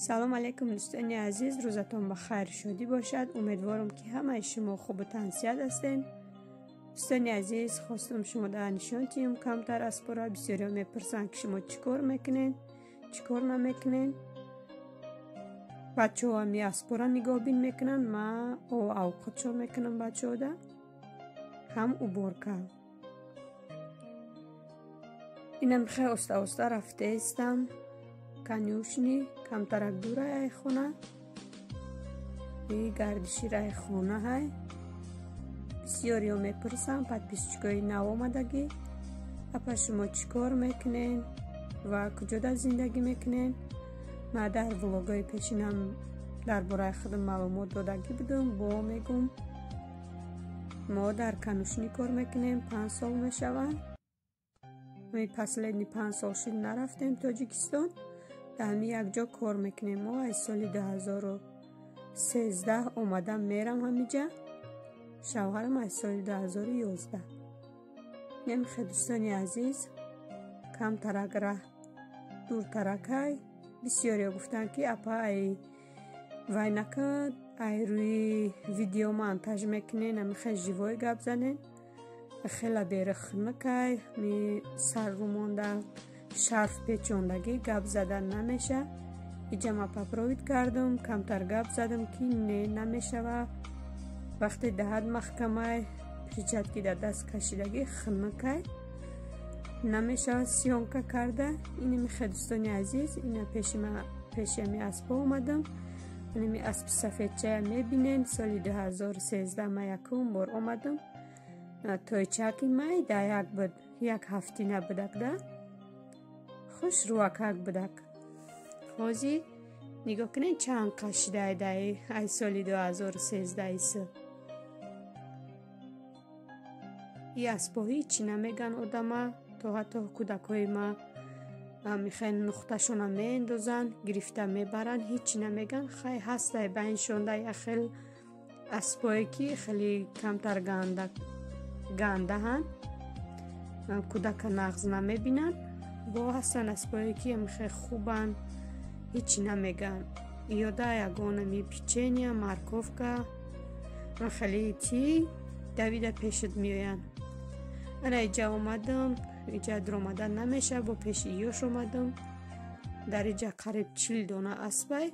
Салом алейкум дӯстони азиз, рӯзатон ба хайр шодӣ бошад. Умедворам ки ҳамаи шумо хубу тансиҳат ҳастед. Дӯстони азиз, хостам шумо дар нишон тиём камтар аспора. Бисёриҳо мепурсанд ки шумо чӣ кор мекунед, чӣ кор намекунед. Бачаҳо ҳами аспора нигоҳбин мекунанд, ман авқотшон мекунам бачаҳода, ҳам уборка. Инам хеле оста-оста рафтаистам. Конюшни камтарак дура ай хона, и гардиши рай хона ҳай. Бисёриҳо мепурсанд, подписчикои нав омадагӣ, апа шумо чӣ кор мекунед ва куҷода зиндагӣ мекунед? Ман дар влогҳои пешинам дар бораи худам маълумот додагӣ будам, бо мегум мо дар конюшни кор мекунем, 5 сол мешавад. Мо последни 5 сол шуд нарафтем Тоҷикистон, дар ҳамин якҷо кор мекунем. Мо аз соли 2013 омадам мерам ҳамиҷа, шавҳарам аз соли 2011. Немихе дӯстони азиз, камтарак раҳ дуртаракай. Бисёриҳо гуфтанд ки апа ай вай накард, ай рӯи видео монтаж мекунен, ҳамихе живой гап занен. Хела берихнакай, ми саррӯ монда шарф печондагӣ гап задан намеша. Иҷа ма попробовать кардам, камтар гап задам ки не намешава. Вақте даҳат маҳкамай, перчатки дар даст кашидагӣ хунукай, намешава съёмка карда. Ини михе дӯстони азиз, ина пеши ма пеши ами аспо омадам. Инами аспи сафедчая мебинен. Соли 2013 ма якум бор омадам. Тойчаки май да як буд, як ҳафтина будак да. Хуш рӯакак будак. Ҳозир нигоҳ кунед чанд қашидай дай ай соли 2013 исо. И аспо ҳичи намеган одама, то ҳатто кӯдакҳои ма михай нуқташона меандозанд, гирифта мебаранд, ҳичи намеган. Хай ҳастай байншонда як хел аспое ки хеле камтар гандаҳанд, кӯдака нағз намебинанд. Бо ҳастанд аспое ки хеле хубанд, ҳичи намеган. Иёда ягонами печенья, морковка, хеле ти давида пешат меоянд. Ана иҷа омадам, иҷа дуромадан намеша, бо пеши иёш омадам. Дар иҷа қариб 40 дона аспай.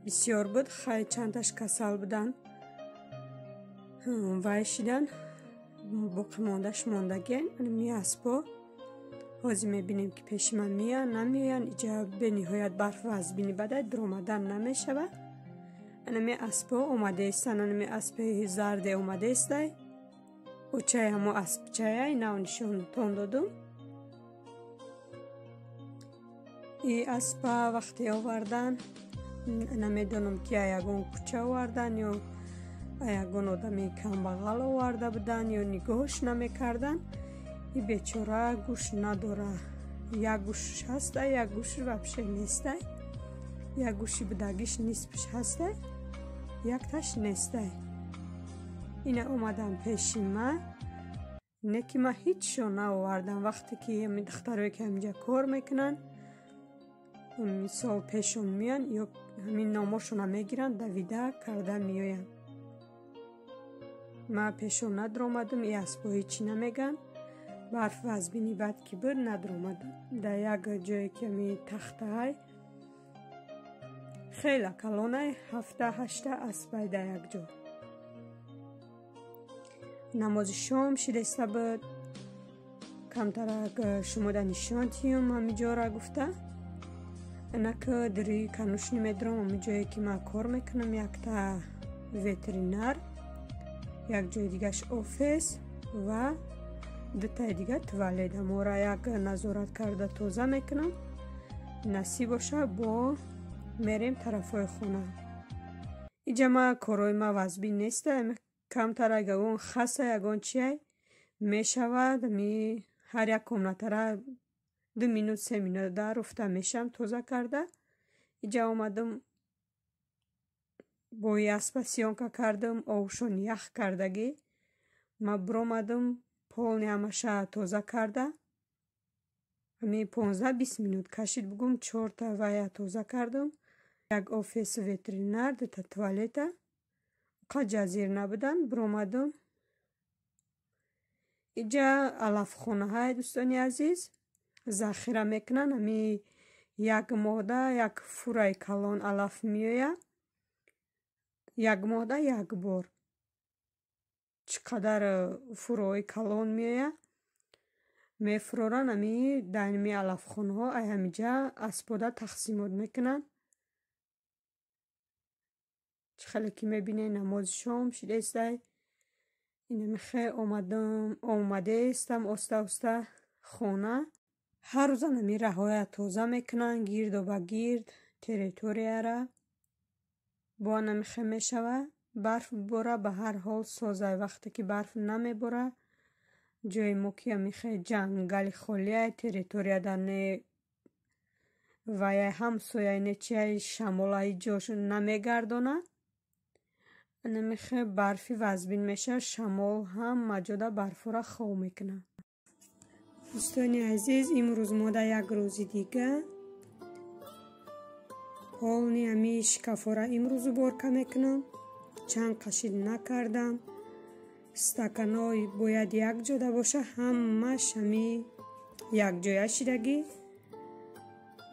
Бисёр буд, хай чандташ касал буданд, вай шидан, боқимондаш мондагиан. Ми аспо ҳозир мебинем ки пеши ман меоянд, намеоянд. Иҷа бениҳоят барф вазбини бадай, дуромадан намешава. Анами аспо омадаистанд, анами аспи зарде омадаистай. Очай ҳамо аспчаяй нав нишонтон додум. И аспа вақте овардан, намедонам ки ягон кӯча овардан ё ягон одами камбағал оварда буданд ё нигоҳш намекарданд. И бечора гӯш надора, як гӯшш ҳастай, як гӯш вообще нестай, як гӯши будагиш нисфш ҳастай, якташ нестай. Ина омадам пеши ма, не ки ман ҳичшо наовардам. Вақте ки ҳамин духтарое ки ҳаминҷа кор мекунанд, мисол пешон меоянд ё ҳамин номошона мегиранд, давида карда меоянд. Ман пешон надуромадам, и аспо ҳичи намеган. Барф вазбини бад ки буд, надуромадам. Дар як ҷое ки ҳами тахтаҳай хела калонай, 7-8 аспай дар як ҷо. Намози шом шидаиста буд, камтарак шумода нишон тиём ҳамиҷора гуфта. Анака дари конюшни медурам, ҳами ҷое ки ман кор мекунам, якта ветеринар, як ҷои дигаш офис ва дутаи дига туалет. Ҳамора як назорат карда тоза мекунам. Насиб боша бо мерем тарафҳои хона. Иҷа ма корҳои ма вазбин неста, камтар ягон хаса ягон чиай мешавад. Ми ҳар як комнатара 2 минут 3 минут дар руфта мешам тоза карда. Иҷа омадам бо аспа съёмка кардам, овшон ях кардагӣ. Ма биромадам полни ҳамаша тоза карда. Ами 15-20 минут кашид бугум, чорта вая тоза кардам. Як офис ветеринар, дута туалета. Уқа ҷазир набудан, биромадам. Иҷа алафхонаҳае, дӯстони азиз, захира мекунанд. Ами як моҳда як фураи калон алаф меояд. Як моҳда як бор. Чӣ қадар фураҳои калон меояд. Мефуроранд ами дар ами алафхонаҳо, ай ҳамиҷа аспода тақсимот мекунанд. Чӣ хеле ки мебинед, намози шом шидестай. Инами хел омадам, омадаестам оста оста хона. Ҳар рӯза ами раҳоя тоза мекунанд, гирду ба гирд территорияра. Бо анами хел мешава. Барф бибора, ба ҳар ҳол созай. Вақте ки барф намебора, ҷои мо ки ами хел ҷангали холиай, территорияда не ваяй ҳамсояй, не чиай, шамолаи ҷош намегардона. Анами хел барфи вазбин мешавад, шамол ҳама ҷода барфҳоро хов мекунад. Дӯстони азиз, имрӯз мода як рӯзи дига полный ами шкафҳоро имрӯз уборка мекунам. Чанд қашид накардам. Стаканҳо бояд якҷода боша, ҳамаш ами якҷоя шидагӣ.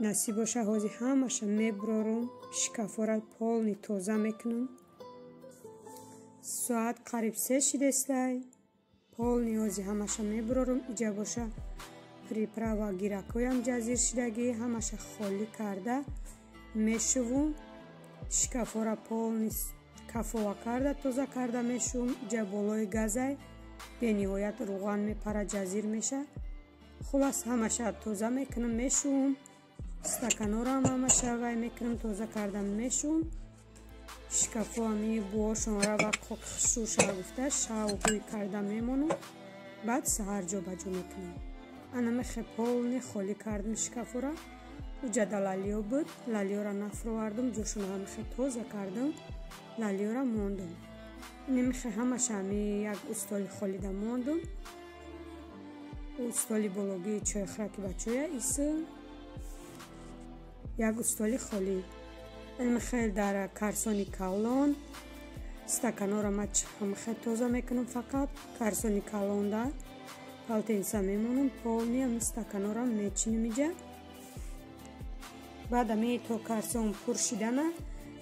Насиб боша, ҳозир ҳамаша мебурорум, шкафҳоро полный тоза мекунам. Соат қариб 3 шидестай. Полный ҳозир ҳамаша мебурорум. Иҷа боша приправа гиракҳоям ҷазир шидагӣ, ҳамаша холӣ карда мешувум. Шкафҳоро полный кафова карда тоза карда мешувум. Иҷа болои газай бениҳоят рӯған мепара, ҷазир меша. Хулас, ҳамаша тоза мекунам, мешувум. Стаканҳоро ҳамаша вай мекунам, тоза карда мешувум. Шкафҳо ами буошон рава хушрӯ шава гуфта, шав ҳуй карда мемонам. Баъд саҳар ҷобаҷо мекунам. Анами хел полный холӣ кардам шкафҳоро. Уҷада лалиё буд, лалиёро нафуровардам, ҷошонро ҳами хел тоза кардам, лалиёро мондам. Инами хел ҳамаша ами як устоли холида мондам. Устоли бологии чойхӯраки бачоя ис як устоли холӣ. Инами хел дар карсони калон стаканҳоро ман ҳами хел тоза мекунам, фақат карсони калонда полотенца мемонам, полный ами стаканҳоро мечинем иҷа. Баъд ами то карсон пур шидана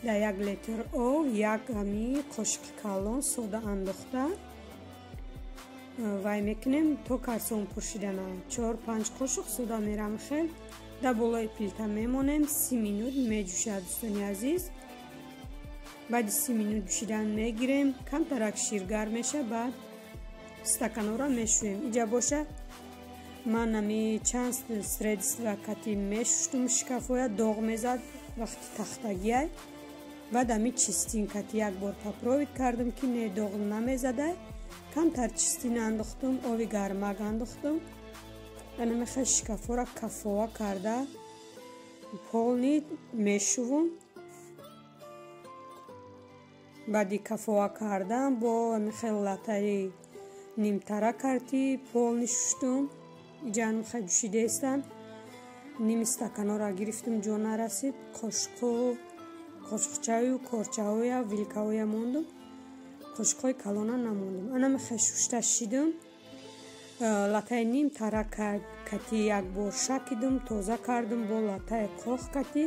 дар 1 литр об як ами қошиқи калон сода андохта вай мекунем то карсон пур шидана. 4-5 қошиқ сода мерам хел дар болои плита мемонем, 30 минут меҷӯшад, дӯстони азиз. Баъди 30 минут ҷӯшидан мегирем, камтарак ширгар меша, баъд стаканҳоро мешӯем. Иҷа боша ман ами чанд средства кати мешуштум шкафҳоя, доғ мезад вақти тахтагиай. Баъд ами чистин кати як бор попробовать кардам, ки не, доғ намезадай. Камтар чистин андохтум, оби гармак андохтум. Анами хел шкафҳоро кафова карда полный мешувум. Баъди кафова кардан бо ами хел латаи нимтара карти полный шуштум. Иҷа ами хел ҷӯшидаестанд. Ними стаканҳоро гирифтум, ҷо нарасид. Қошиқу қошиқчаю корчаҳоя, вилкаҳоя мондум. Қошиқҳои калона намондум. Анами хел шушта шидум. Латаи ним тара кати як бор шакидум, тоза кардум бо латаи қоқ кати,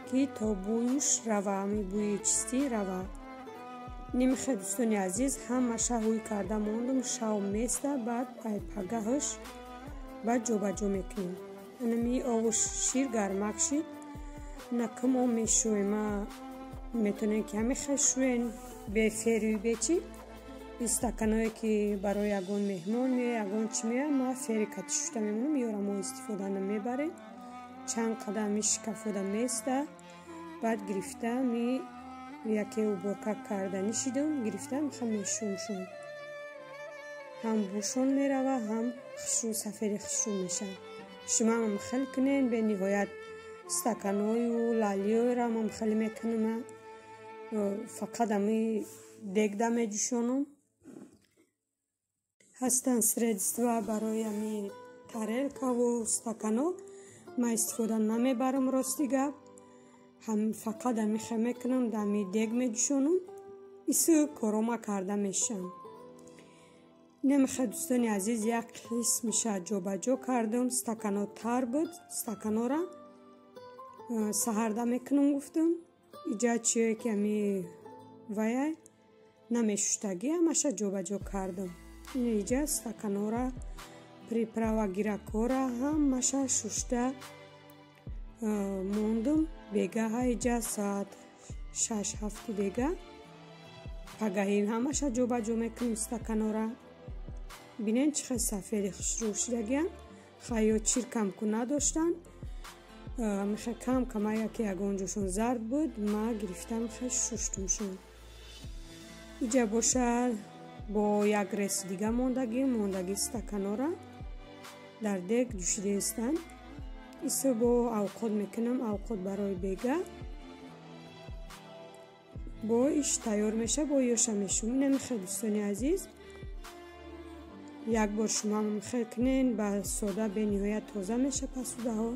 ки то бӯюш рава, ами бӯи чистӣ рава. Ними хел, дӯстони азиз, ҳамаша ҳуй карда мондум, шав места, баъд ай пагаҳаш баъд ҷобаҷо мекунем. Анами обу шир гармак шид, накум об мешӯем. Метавонем ки ҳами хел шӯен, бе ферию бечи. Ин стаканҳое ки барои ягон меҳмон меояд, ягон чӣ меояд, ман фери кати шушта мемонам, ёра мо истифода намебарем. Чанд қадам ми шкафода места, баъд гирифта ми яке уборка карданӣ шидум, гирифта мехам мешӯмшон. Ҳам бӯшон мерава, ҳам хушрӯ, сафеди хушрӯ мешавад. Шумоам хел кунен, бениҳоят стаканҳою лалиёро ман хеле мекунам, фақат ами дегда меҷӯшонам. Ҳастанд средства барои ами Тарелкаву стакано ман истифода намебарам, рости гап. Фақат амихе мекунам, дами дег меҷӯшонам, ису корома карда мешам. Немихе дӯстони азиз, як қисмиша ҷобаҷо кардам, стакано тар буд, стаканора саҳарда мекунам гуфтам. Иҷа чие ки ами ваяй намешуштагӣ, ҳамаша ҷобаҷо кардам. Иҷа стаканора, приправа гиракора ҳамаша шушта мондум. Бегаҳа иҷа соат 6-7 бега пагаҳи ҳамаша ҷобаҷо мекунем стаканора. Бинен чӣ хел сафеди хушрӯ шудагиян. Хайё чиркам ку надоштан. Михе кам камая ки ягон ҷошон зард буд, ма гирифтам хе шуштумшон. Иҷа бошад бо як реси дига мондагӣ стаканора дар дег ҷӯшидаистанд. Исо бо авқот мекунам, авқот барои бега. Бо иш тайёр меша, бо ёша мешум. Инамихе дӯстони азиз, як бор шумо михе кунен, ба сода бениҳоят тоза меша пасудаҳо.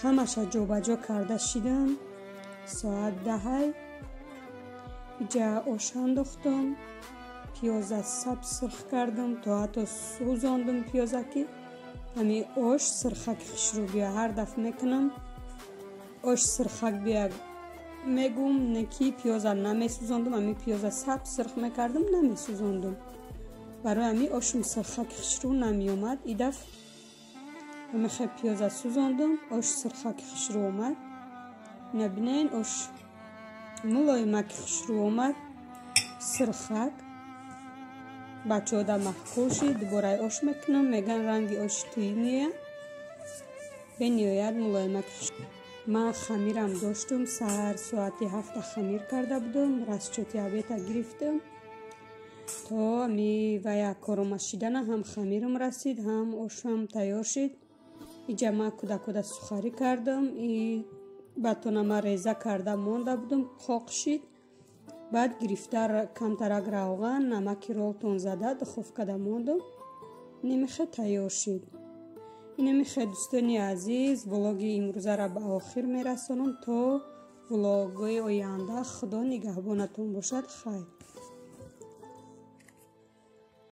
Ҳамаша ҷобаҷо карда шидам. Соат 10 иҷа ош андохтам, пиёза саб сирх кардам, то ҳатто сӯзондум пиёза ки ҳами ош сирхаки хушрӯ бия. Ҳар дафъ мекунам ош сирхак бия мегум, не ки пиёза намесӯзондум, ҳами пиёза саб сирх мекардам, намесӯзондум. Барои ҳами ошум сирхаки хушрӯ намеомад. И дафъ мехе пиёза сӯзондум, ош сирхаки хушрӯ омад. Набинен, ош мулоимаки хушрӯ омад, сирхак. Бачаҳо да маҳқул шид. Дубораи ош мекунам, меган ранги ош туӣ меояд, бениҳоят мулоимаки хушрӯ. Ман хамирам доштум, саҳар соати 7 хамир карда будум, расчоти обета гирифтам. То ми вая корома шидана ҳам хамирам расид, ҳам ошам тайёр шид. Иҷа ман куда-куда сухарӣ кардам, и батона ма реза карда монда будум, қоқ шид. Баъд гирифта камтарак равған, намаки ролтон зада духовкада мондум. Немихе тайёр шид. Инамихе дӯстони азиз, влоги имрӯзаро ба охир мерасонам. То влогҳои оянда Худо нигаҳбонатон бошад. Хайр.